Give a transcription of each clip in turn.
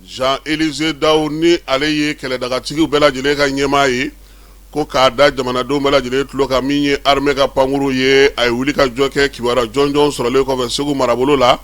Jean Élisée Dao, ni ale ye kɛlɛdagatigiw bɛɛ lajɛlen ka ɲɛmaa ye, ko k'a da jamanadenw bɛɛ lajɛlen tulo kan, min ye armée ka pankuru ye, a ye wuli ka jɔ kɛ kibaruya jɔnjɔn sɔrɔlen kɔfɛ Segu marabolo la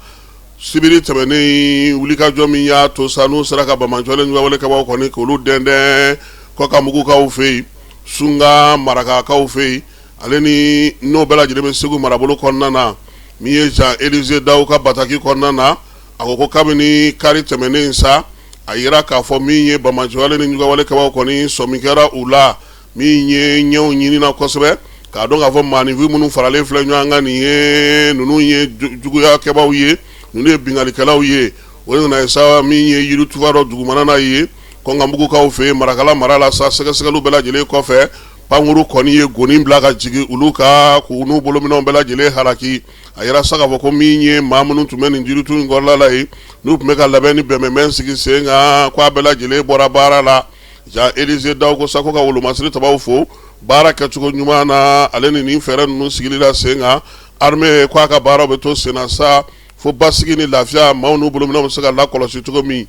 sibiri tɛmɛnen. Wulikajɔ min y'a to sa n'u sera ka banbaanciwale juguwalekɛbaaw kɔni k'olu dɛndɛn Kɔkamugukaw fɛ yen, Sunga Marakakaw fɛ yen, ale ni n'o bɛɛ lajɛlen bɛ Segu marabolo kɔnɔna na. Min ye Jean Élisée Dao ka bataki kɔnɔna na, a ko kabini kari tɛmɛnen sa, a yira k'a fɔ min ye banbaanciwale ni juguwalekɛbaaw kɔni sɔmi kɛra u la, min ye ɲɛw ɲinina kosɛbɛ k'a dɔn k'a fɔ maaninfin minnu faralen filɛ ɲɔgɔn kan nin ye, ninnu ye juguyakɛbaaw ye, ninnu ye binkannikɛlaw ye. O nana ye sa, min ye yirituba dɔ dugumana na ye Kɔnkanbugukaw fɛ yen, Marakala mara la sa, sɛgɛsɛgɛliw bɛɛ lajɛlen kɔfɛ, pankuru kɔni ye goni bila ka jigin olu kan k'u n'u bolominɛnw bɛɛ lajɛlen halaki. A yira sa k'a fɔ ko min ye maa minnu tun bɛ nin jiritu in kɔrɔla la yen, n'u tun bɛ ka labɛn ni bɛnbɛnbɛn sigi sen kan, k'a bɛɛ lajɛlen bɔra baara la. Jean Élisée Dao ko sa ko ka wolomasiri tabaw fo baara kɛcogo ɲuman na, ale ni nin fɛɛrɛ ninnu sigili la sen kan. Armée ko a ka baaraw bɛ to sen na sa fo basigi ni lafiya, maaw n'u bolominɛnw bɛ se ka lakɔlɔsi cogo min.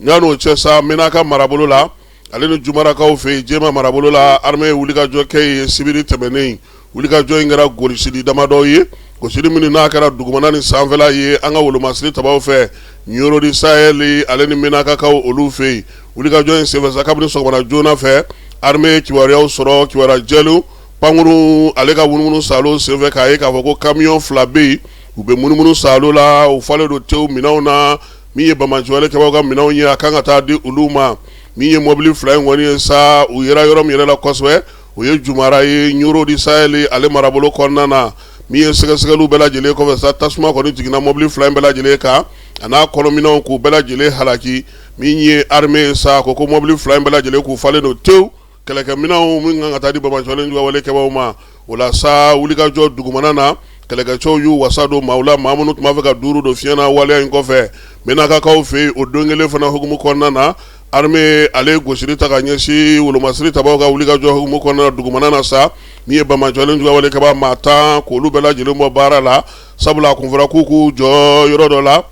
N'o cɛ sa, Menaka marabolo la, ale ni Jumarakaw fɛ yen, Jema marabolo la, armée ye wulikajɔ kɛ yen sibiri tɛmɛnen. Wulikajɔ in kɛra gosili damadɔ ye, gosili minnu n'a kɛra dugumana ni sanfɛla ye an ka wolomasiri tabaw fɛ Nioro du Sahel, ale ni Menakakaw olu fɛ yen. Wulikajɔ in senfɛ sa, kabini sɔgɔmada joona fɛ, armée ye kibaruyaw sɔrɔ, kibaruya jɛlenw, pankuru ale ka munumunu saalo senfɛ, k'a ye k'a fɔ ko kamiyɔn fila bɛ yen, u bɛ munumunu saalo la, u falen don tewu minɛnw na, min ye banbaanciwalekɛbaaw ka minɛnw ye, a kan ka taa di olu ma. Min ye mɔbili fila in kɔni ye sa, u yera yɔrɔ min yɛrɛ la kosɛbɛ, o ye Jumara ye, Nioro du Sahel ale marabolo kɔnɔna na. Min ye sɛgɛsɛgɛliw bɛɛ lajɛlen kɔfɛ sa, tasuma kɔni jiginna mɔbili fila in bɛɛ lajɛlen kan, a n'a kɔnɔminɛnw, k'u bɛɛ lajɛlen halaki. Min ye armée ye sa, ko mɔbili fila in bɛɛ lajɛlen k'u falen don tewu kɛlɛkɛminɛnw min kan ka taa di banbaanciwale juguwalekɛbaaw ma. O la sa, wulikajɔ dugumana na, kɛlɛkɛcɛw y'u wasa don maaw la, maa minnu tun b'a fɛ ka duuru don fiɲɛ na waleya in kɔfɛ Menakakaw fɛ yen. O don kelen fana hukumu kɔnɔna na, armée ale ye gosili ta ka ɲɛsin wolomasiri tabaw ka wulikajɔ hukumu kɔnɔna na dugumana na sa, min ye banbaanciwale juguwalekɛbaa maa 10, k'olu bɛɛ lajɛlen bɔ baara la, sabula a kun fɔra k'u k'u jɔ yɔrɔ dɔ la,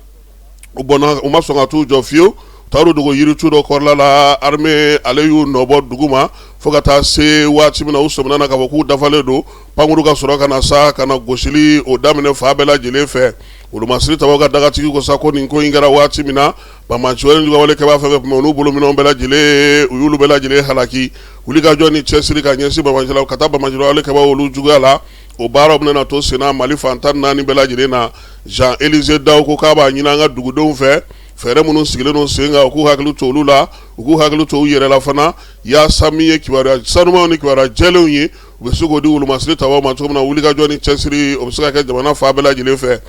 u bɔnna, u ma sɔn ka t'u jɔ fiyewu, u taar'u dogo yiritu dɔ kɔrɔla la. Armée ale y'u nɔbɔ dugu ma fo ka taa se waati min na u sɔmina na k'a fɔ k'u dafalen don, pankuru ka sɔrɔ ka na sa ka na gosili o daminɛ fan bɛɛ lajɛlen fɛ. Wolomasiri tabaw ka dagatigi ko sa ko nin ko in kɛra waati min na, banbaanciwale juguwalekɛbaa fɛn fɛn tun bɛ yen, u n'u bolominɛnw bɛɛ lajɛlen, u y'olu bɛɛ lajɛlen halaki. Wulikajɔ ni cɛsiri ka ɲɛsin banbaancilaw ka taa banbaanciwalekɛbaaw olu juguya la, o baaraw bɛna to senna Mali fan 14 bɛɛ lajɛlen na. Jean Élisée Dao ko k'a b'a ɲini an ka dugudenw fɛ, fɛɛrɛ minnu sigilen don sen kan, u k'u hakili to olu la, u k'u hakili to u yɛrɛ la fana, yaasa min ye kibaruya sanumanw ni kibaruya jɛlenw ye, u bɛ se k'o di wolomasiri tabaw ma cogo min na, wulikajɔ ni cɛsiri o bɛ se ka kɛ jamana fan bɛɛ lajɛlen fɛ.